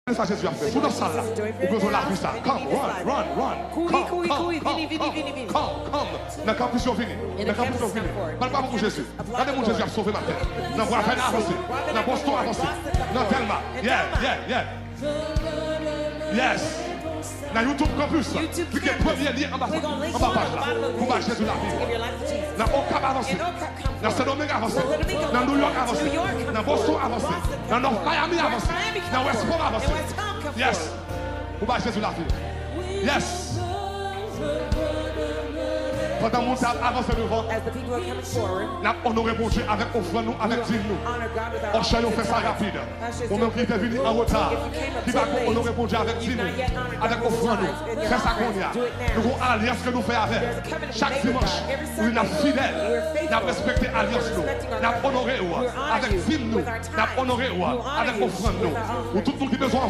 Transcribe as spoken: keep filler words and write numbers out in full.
Gade sa Jezi ap fè. Sou nan sal la, ou bezwen lavi sa. Come, run, run, run. Come, come, come, come, come. Nan kanpis yo vini. Nan kanpis yo vini. Pral pa pou Jezi. Gade moun Jezi ap sove maten. Nan Bwavèn avanse. Nan Boston avanse. Nan Dèlma. Yeah, yeah, yeah. Yes. Nan YouTube Campus. Klike premye lyen anba, anba paj la. Pou bay Jezi lavi. Nan Okap avanse. Nan Sendomeng avanse. Nan New York avanse. Nan Boston avanse. Nan North Miami avanse. Nan West Palm avanse. Yes. Pou bay Jezi lavi. Yes. Pandan moun sa ap avanse devan, n ap onore Bondye avèk ofrann nou, avèk dim nou. Òchè yo, fè sa rapid. Ou menm ki te vini an reta, ki pa ko onore Bondye avèk dim nou, avèk ofrann nou, fè sa kounye a. Nou gon alyans ke nou fè avè l. Chak dimanch, wi, n ap fidèl, n ap respekte alyans nou, n ap onore w avèk dim nou, n ap onore w avèk ofrann nou. Pou tout moun ki bezwen